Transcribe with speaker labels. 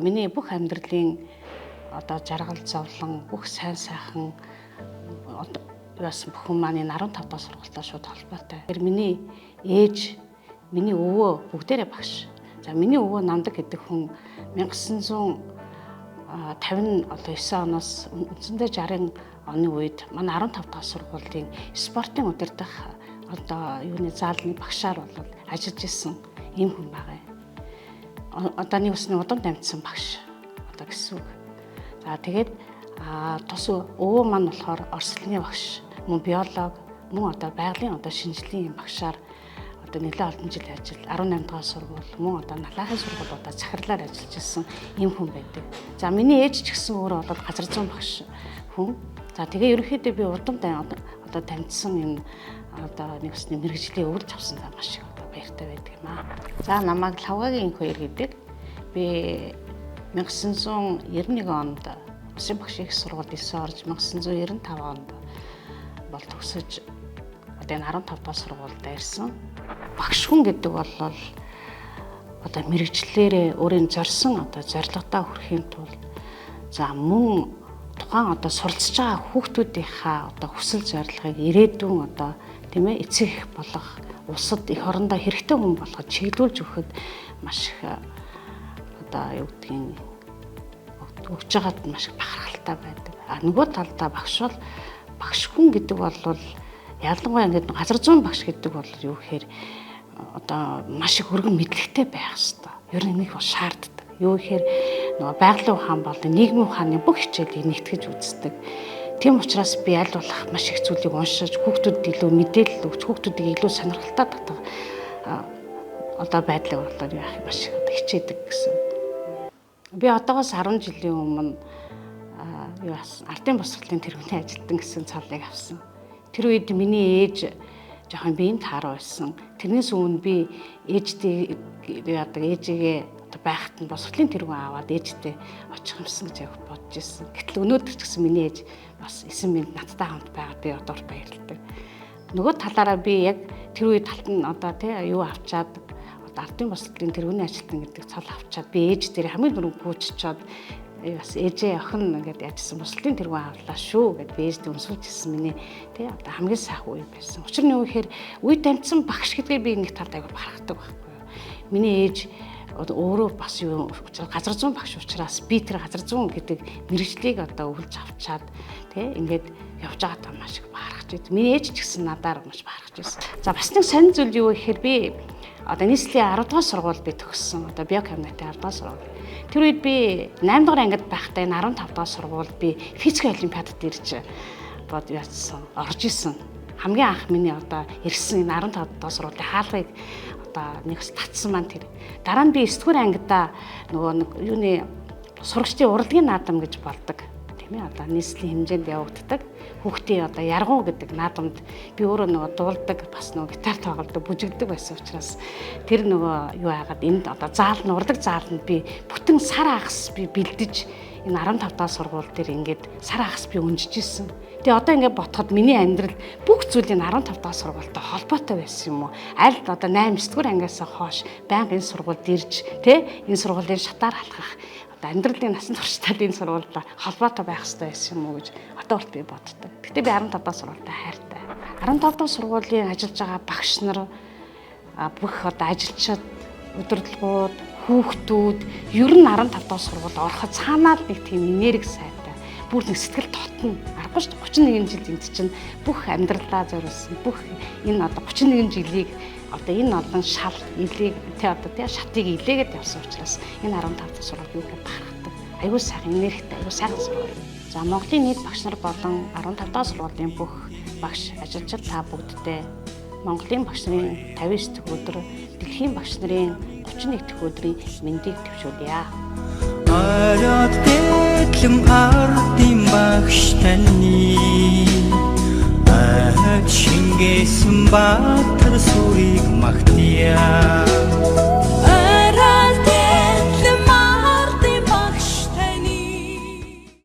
Speaker 1: Миний бүх амьдралын одоо жаргал зовлон, бүх сайн сайхан одоо яасан бүхэн маань энэ 15 дахь сургуультай шууд холбоотой. Тэр миний ээж, миний өвөө бүгдээрээ багш. За миний өвөө Намдаг гэдэг хүн 1959 оноос үндсэндээ 60 оны үед манай 15 дахь сургуулийн спортын удирдах одоо юуны заалны багшаар бол ажиллаж исэн ийм хүн байгаа юм. Одоо нэг усны удам дамжсан багш одоо гэсэн үг. За тэгээд тус өвөө маань болохоор орслны багш, мөн биолог, мөн одоо байгалийн одоо шинжилгээний багшаар одоо нэлээд олон жил ажил 18 дахь сургууль, мөн одоо налаахын сургуулиудаа захирлаар ажиллаж исэн ийм хүн байдаг. За миний ээж ч гэсэн өөрөө бол газар зүүн багш хүн. За тэгээ ерөнхийдөө би удам одоо дамжсан энэ одоо нэг усны мэргэжлийн өвлж авсан та маш их одоо баяртай байдаг юм аа. За намайг Лхавгагийн хоёр гэдэг. Би 1991 онд Усын багшийн их сургуульд 9 орж 1995 онд бол төгсөж одоо энэ 15 дахь сургуульд ирсэн. Багш хүн гэдэг бол одоо мэргэжлээрээ өөрийн зорьсон одоо зорилгодоо хүрэхийн тулд за мөн тухайн одоо суралцж байгаа хүүхдүүдийнхаа одоо хүсэл зорилгыг ирээдүйн одоо тийм ээ эцэг их болох улсад эх орондоо хэрэгтэй хүн болгож чиглүүлж өгөхөд маш их одоо юу гэдгийг өгч байгаад маш их бахархалтай байдаг. А нөгөө талдаа багш бол багш хүн гэдэг бол ялангуяа ингээд газар зүүн багш гэдэг бол юу гэхээр одоо маш их өргөн мэдлэгтэй байх ёстой. Ер нь нэг бол шаарддаг. Юу гэхээр нөгөө байгалийн ухаан бол нийгмийн ухааны бүх хичээлийг нэгтгэж үздэг. Тийм учраас би аль болох маш их зүйлийг уншиж, хүүхдүүдэд илүү мэдээлэл өгч, хүүхдүүдийг илүү сонирхолтой татах одоо байдлыг болоод яах юм маш их одоо хичээдэг гэсэн. Би одоогоос 10 жилийн өмнө юу асан ардын босголын тэргүүний ажилтан гэсэн цалыг авсан. Тэр үед миний ээж жоохон биеийн тааруу байсан. Тэрнээс өмнө би ээжтэй яадаг ээжигээ одоо байхад нь босголын тэргүүн аваад ээжтэй очих юмсан гэж яг бодож ирсэн. Гэтэл өнөөдөр ч гэсэн миний ээж бас 9 минут надтай хамт байгаад би одоо баярлалдаг. Нөгөө талаараа би яг тэр үед талт нь одоо тий юу авчаад одоо ардын босголын тэргүүний ажилтан гэдэг цол авчаад би ээж дээр хамгийн түрүүнд гүйччихэд бас ээжээ охин ингээд яжсан босголын тэргүүн авлаа шүү гэд би ээжтэй өмсүүлж ирсэн миний тий одоо хамгийн сайхан үе байсан. Учир нь юу гэхээр үе дамжсан багш гэдгээ би нэг талд аягүй бахархдаг байхгүй юу. Миний ээж өөрөө бас юу учраас газар зүүн багш учраас би тэр газар зүүн гэдэг мэргэжлийг одоо өвлж авчаад тий ингээд явж байгаадаа маш их бахархаж байд. Миний ээж ч гэсэн надаар маш бахархаж байсан. За бас нэг сонин зүйл юу гэхээр би одоо нийслэлийн 10 дугаар сургууль би төгссөн. Одоо биокабинетын 10 дугаар сургууль. Тэр үед би 8 дугаар ангид байхдаа энэ 15 дугаар сургуульд би физикийн олимпиадад ирж бод яатсан, орж исэн. Хамгийн анх миний одоо ирсэн энэ 15 дугаар сургуулийн хаалгыг одоо нэг татсан маань тэр. Дараа нь би 9 дугаар ангидаа нөгөө нэг юуны сурагчдын урлагийн наадам гэж болдог. Тийм ээ одоо нийслэлийн хэмжээнд явагддаг. Хүүхдийн одоо яргуу гэдэг наадамд би өөрөө нөгөө дуулдаг, бас нөгөө гитар тоглодог, бүжигдэг байсан учраас тэр нөгөө юу яагаад энд одоо заал нь урлаг зааланд би бүтэн сар хагас би бэлдэж энэ 15 дахь сургууль дээр ингээд сар хагас би өнжиж исэн. Тэгээ одоо ингээд ботход миний амьдрал бүх зүйлийн 15 дахь сургуультай холбоотой байсан юм уу? Аль одоо 8 9 дугаар ангиас хойш байнга энэ сургуульд ирж тэ энэ сургуулийн шатаар алхах одоо амьдралын насан туршдаа энэ сургуультай холбоотой байх хэрэгтэй байсан юм уу гэж одоо хүртэл би боддог. Гэтэ би 15 дахь сургуультай хайртай. 15 дахь сургуулийн ажиллаж байгаа багш нар бүх одоо ажилчид, удирдлагууд, хүүхдүүд ер нь 15 дахь сургуульд ороход цаанаа л нэг тийм энерги сайтай. Бүр нэг сэтгэл тотно. Аргагүй шүү дээ 31 жил энд чинь бүх амьдралаа зориулсан. Бүх энэ одоо 31 жилийг одоо энэ олон шал илийг тий одоо тий шатыг илээгээд явсан учраас энэ 15 дахь сургууль юу гэхээр бахархдаг. Аюул сайхан энергитэй, аюул сайхан сургууль. За Монголын нийт багш нар болон 15 дахь сургуулийн бүх багш ажилчид та бүгддээ Монголын багш нарын 59 дахь өдөр, дэлхийн багш нарын 31 дахь өдрийн мэндийг төвшүүлье.
Speaker 2: Оройд дэтлэм ардын багш таны айд шингээсэн баатар сүрийг магтъя.